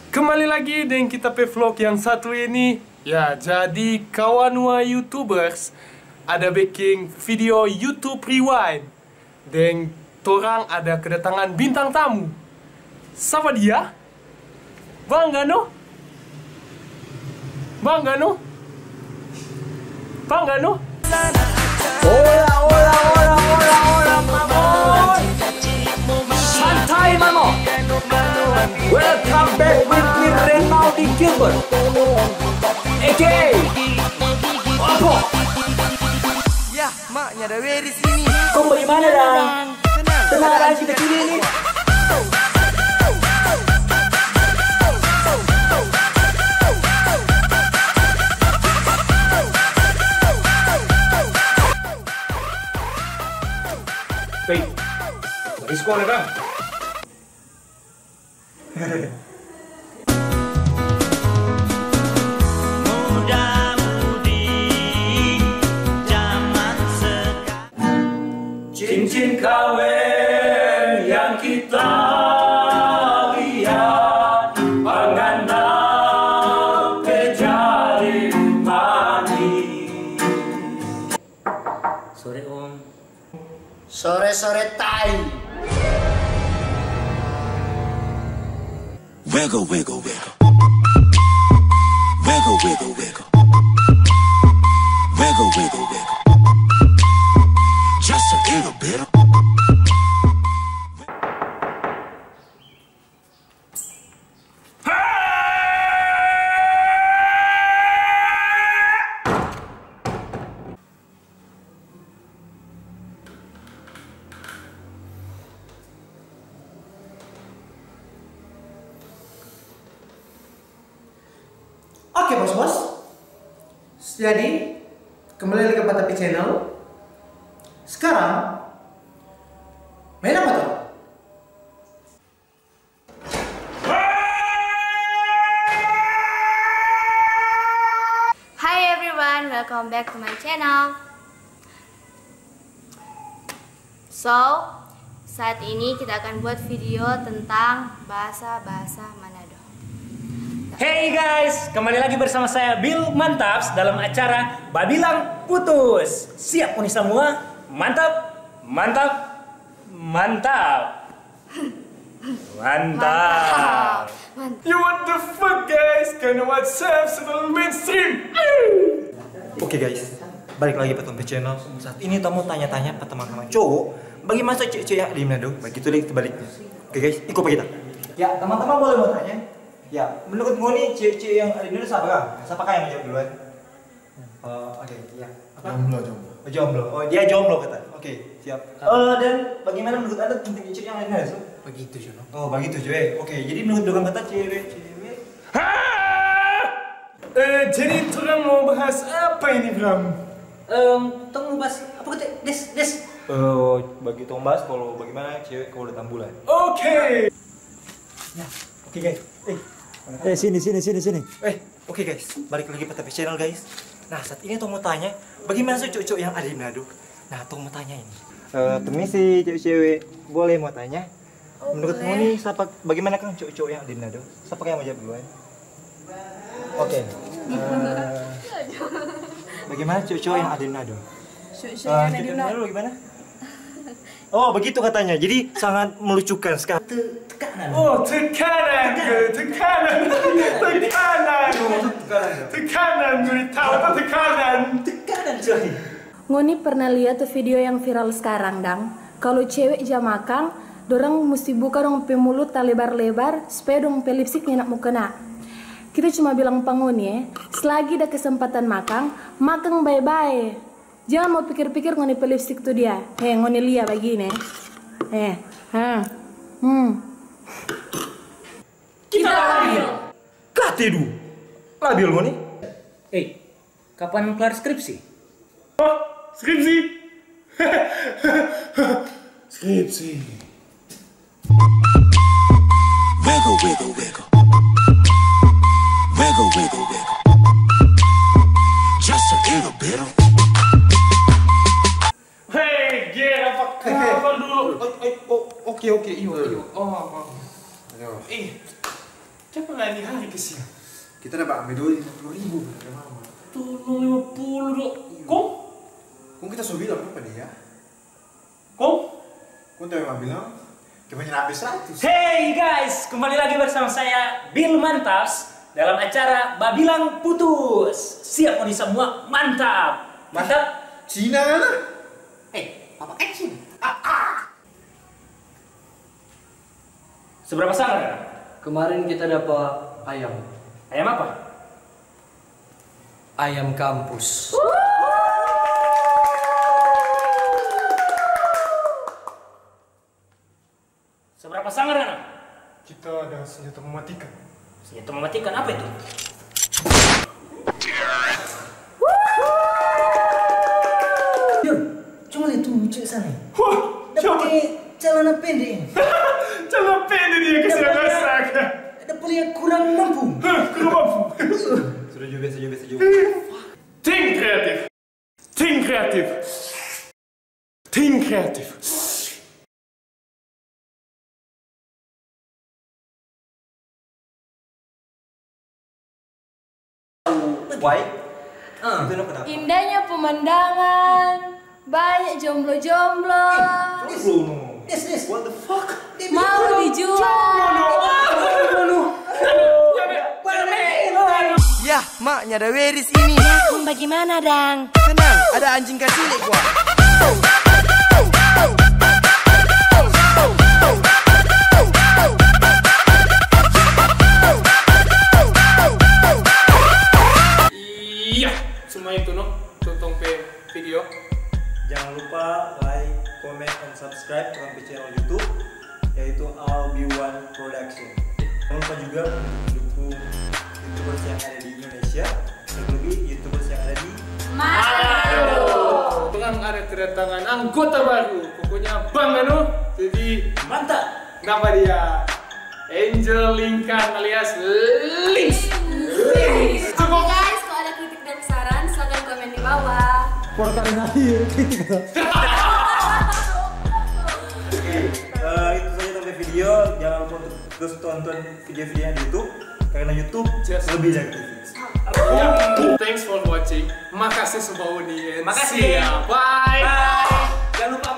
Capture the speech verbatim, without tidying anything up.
Kembali lagi deng kita pe vlog yang satu ini. Ya, jadi kawan wa YouTubers ada biking video YouTube Rewind. Deng torang ada kedatangan bintang tamu. Sapa dia? Bangga no? Bangga no? Bangga no? Hola, hola, hola, hola, hola, mamon. Santai, mamon. Welcome back with me, Renaldi Gilbert. A K A Opo. Ya, maknya ada Weris ini. Kong bagaimana, dang? Tenang. Tenang, ada kita sini ini. Hei, lagi sekolah, dang? Muda-mudi zaman sekarang. Cincin kawin yang kita lihat, pengantin pe jari manis. Sore, Om. Sore-sore tai. Wiggle, wiggle, wiggle. Wiggle, wiggle, wiggle. Wiggle, wiggle, wiggle. Just a little bit. Oke, bos-bos. Jadi, kembali lagi ke Patapi Channel. Sekarang, main apa tuh? Hi everyone, welcome back to my channel. So, saat ini kita akan buat video tentang bahasa-bahasa Manado. Hey guys, kembali lagi bersama saya Bill Mantaps dalam acara Babilang Putus. Siap ngoni samua? Mantap, mantap, mantap. Mantap. Mantap. You what the fuck, guys? Kinda WhatsApp setelah mainstream. Oke guys, balik lagi pa tong pe channel. Saat ini tong mo tanya-tanya pa teman-teman cowok, bagaimana so cewek-cewek yang ada di Manado? Bagitu deh sebaliknya. Oke guys, iko pa kita. Ya, teman-teman boleh mo tanya. Ya, menurut ngoni cewek-cewek yang ada di Manado sapa kang? Sapa kang yang mo jawab duluan? Oh, oke, iya. Apa? Jomblo, jomblo. Oh, jomblo. Oh, dia jomblo kata. Oke, siap. Eh, dan bagaimana menurut Anda tentang cewek yang lainnya, so? Begitu, Jono. Oh, begitu, Jo, eh. Oke, jadi menurut dorang kata cewek, cewek. Hah? Eh, jadi torang mo bahas apa ini, Bram? Em, tong mo bahas apa kata? Des, des. Eh, bagi tong bahas kalau bagaimana cewek kalau datang bulan. Oke. Ya, oke, guys. Eh, Eh, sini, sini, sini, sini. Eh, oke, guys, balik lagi pa tapi channel, guys. Nah, saat ini tong mo tanya, bagaimana so cowok-cowok yang ada di Manado? Nah, tong mo tanya ini. Eh, permisi, cewek-cewek, boleh mo tanya? Oh, menurut ngoni, sapa, bagaimana kang cowok-cowok yang ada di Manado? Sapa yang mo jawab duluan? Oke. Eh, bagaimana cowok-cowok yang ada di Manado? Cowok-cowok yang ada di Manado bagaimana? Oh, begitu katanya. Jadi, sangat melucukan sekali. Te-, tekanan. Oh, tekanan, tekanan, tekanan. Tekanan, ngoni tau apa tekanan? Tekanan, coy. Ngoni pernah lia tu video yang viral skarang, dang? Kalu cewek ja makang, dorang musti buka dong pe mulut talebar-lebar supaya dong pe lipstik nyanda mo kena. Kita cuma bilang pa ngoni, eh, selagi ada kesempatan makang, makang bae-bae. Jang mo pikir-pikir ngoni pe lipstik tu dia. He, ngoni lia bagini. He, ha. Hmm. Kita labil. Kate du. Labil ngoni. Eh, kapan kelar skripsi? Hah? Skripsi? Skripsi. Wiggle, wiggle, wiggle. Wiggle, wiggle, wiggle. Just a little bit of. Hei, Ger, apa kabar dulu? Oi, oi, oh, oke, oke, iyo, iyo. Oh, oh. Aduh. Ih, siapa Ini hari kesian. Kita dapat ambil doi lima puluh ribu dari mama. Tolong lima puluh do. Kong? Kong kita so bilang apa dia? Kong? Kong tadi mama bilang, kita punya habis seratus. Hey guys, kembali lagi bersama saya Bill Mantas dalam acara Babilang Putus. Siap mo di semua? Mantap. Mantap. Cina lah. Eh, papa kan Cina. Ah, ah. Seberapa sangar, Dang? Kemarin kita dapat ayam. Ayam apa? Ayam kampus. Seberapa sangar, Dang? Kita ada senjata mematikan. Senjata mematikan apa itu? Yun, cuma lihat tuh cewek sana. Wah, dia pakai celana pendek. Celana pendek dia, kasihan. Ada pula yang kurang mampu. Hah, kurang mampu. Sudah juga, sudah juga, sudah juga. Think kreatif. Think kreatif. Think kreatif. Why? Ah. Itu no kenapa? Indahnya pemandangan, banyak jomblo-jomblo. Jomblo no. Yes, yes. What the fuck? Mau dijual. Jomblo no. Yah, mak, nyanda weris ini. Kong bagaimana, Dang? Tenang, ada anjing kacili kwa. Iya, cuma itu no, tong pe video. Jangan lupa like, comment, and subscribe ke kami pe channel YouTube, yaitu Albi One Production. Jangan lupa juga untuk dukung YouTubers yang ada di Indonesia, terlebih YouTubers yang ada di Manado. Orang ada kedatangan anggota baru, pokoknya bangga no. Jadi mantap. Nama dia? Angel Lingkan alias Lings. Oke guys, kalau ada kritik dan saran, silakan komen di bawah. Portal ngasih kritik. Oke, eh, itu saja tentang video. Jangan lupa untuk terus tonton video-video yang di YouTube, karena YouTube lebih dari T V. Ya, thanks for watching. Makasih semua Uni. Makasih. See ya. Bye. Bye. Jangan lupa